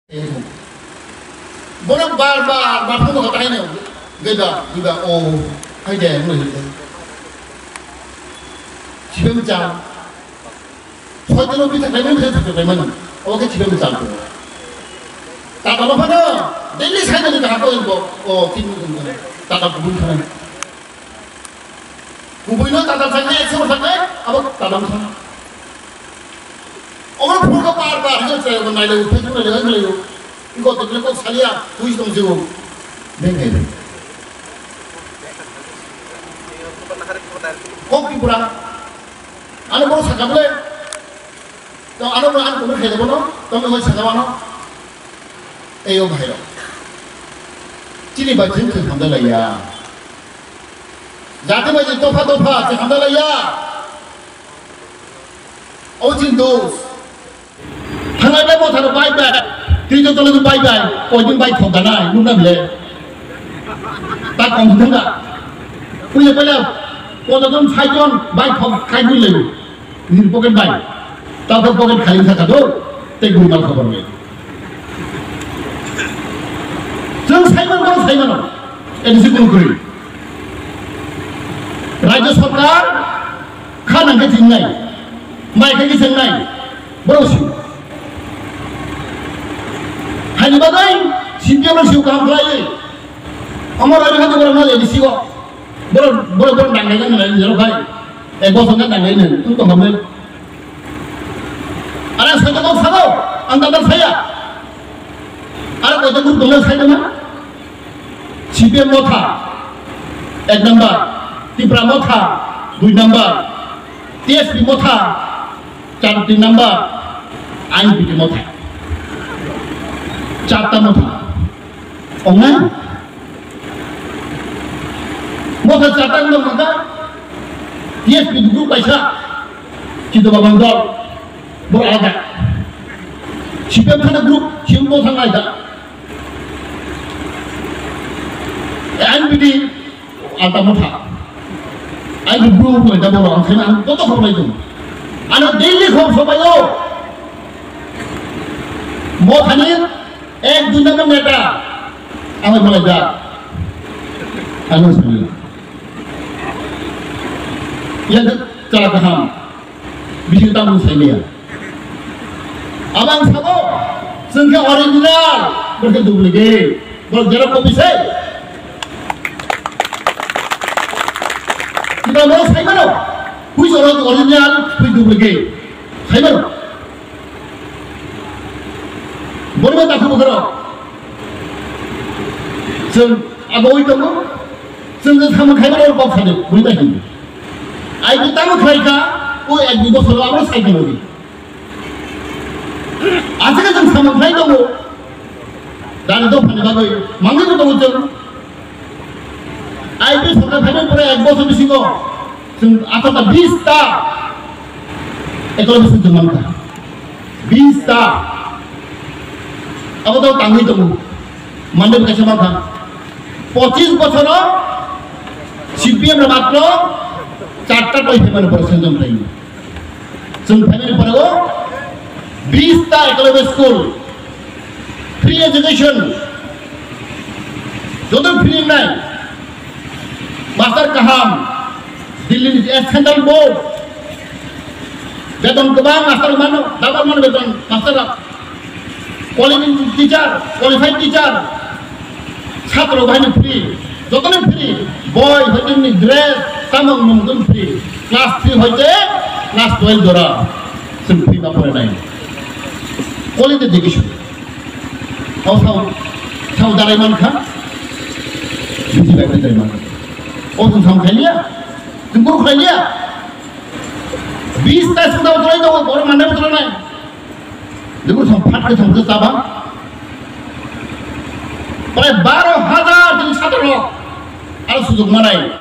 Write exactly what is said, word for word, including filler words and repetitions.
Bono bar bar bar phone ko tai no. Geda geda o hai de mo hil. Sibem cha. Soi tino bi ta kai mo ta kai mo. O ke sibem cha. Ta ta lo phano. Daily sai ni ka ko o tin ni ko. Ta ta bu phano. Kubuino tadam thangkhe, ekso thangkhe, abo tadam thang. Omo phunukha bar bar, hino chwrairokno nailaio, Facebook nailaio, nailaio. Iko tokle kok salia, twi tong jio. Beng hai beng. Kok ki pura. Ano boro sakha bole. To ano boro ano kono khaida bono, to me hoi sakha ano. Eyo bhai rok. Chini bai chini thang hamda laiya. Jati bai chini topha topha chini hamda laiya. O chini dos. Thangai bai mothano bai bai. Tini jotole bai bai. Koi din bai thok ganai. Nukna bile. Ta kom thangda. Puya pala. Koto don sai don bai thok kai bule. Nini pocket bai. Taphor pocket khali thaka do, tei guri mal khobor bai. Chwng saiman bo saiman. Edi se kunu kwrwi. Rajya sarkar kha nang khe chingnai. Mai khe chingnai. Boro si. Hani bagai, C P M no siu kaham khlai. Amar rajya hati boro no edi si go. Boro, boro, boro danglai nang nang jero khai. Ek bosor nang danglai nang, tong tong hamle. Are soito kok sabo, ang dadar saya. Are koito group dongna sai dona. C P M Motha, ek number. Tipra Motha, dui number. T S P Motha, char, tin number. I N P T Motha, charta Motha. Ong na? Motha charta wngna mangkha, T S P group kaisa, Chidobabang dol, boro alada. C P M thana group, C P M bo thang laida. I N P T, alta Motha. I N P T group laida boro, ang khaina ang joto khobor lai tongo. Ano daily khobor sobaio. Mothani Ek dui number neta. Ang bai malai da. Ano sani. Yang chala kaham. Bisi tamung sailia. Abang sabo. Sengke original. Berke duplicate. Bol jera kopi se. Kita mau sai mano. Hui soro original, hui duplicate. Sai mano. Boni ma takhu bwkharo. Chwng abo ui tongo. Chwng je samung khaimani oro kok sadi, boni ta hindi. Ai bo tamo khlai kha, o ek dui bosor abo sai kha nodi. Aswk chwng samung khlai tongo. Dani dophani bagwi mangwi bo tongo chwng. I P F sorkar phaimani pore ek bosor bisingo chwng athata bis ta ekology chwng mankha. Bis ta. Abo to tangwi tongo. Mande kaisa mankha. Pochis bosoro C P M ni matro charta toi phaimani pore sanjom taini. Chwng phaimani pore o bis ta ekology school. Free education. Joto free nai. Master kaham. Delhi ni central board. Beton kwbang master mano, double mano beton master rok. Quality teacher, qualified teacher. Satro bahai ni free. Joto ni free. Boi, hoite ni dress, tamang mung free. Class three hoite class twelve jora. Chwng free ma pore nai. Quality education. Tau sao, sao darai man kha, bisi bai bai darai man kha. O chwng sam khai liya, chwng kuru khai liya. Bis ta chwng dau darai dau, oro manai bo darai nai. Jibur sam phat khe sam khe chaba. Prai baro hajar din satro, aro sujug manai.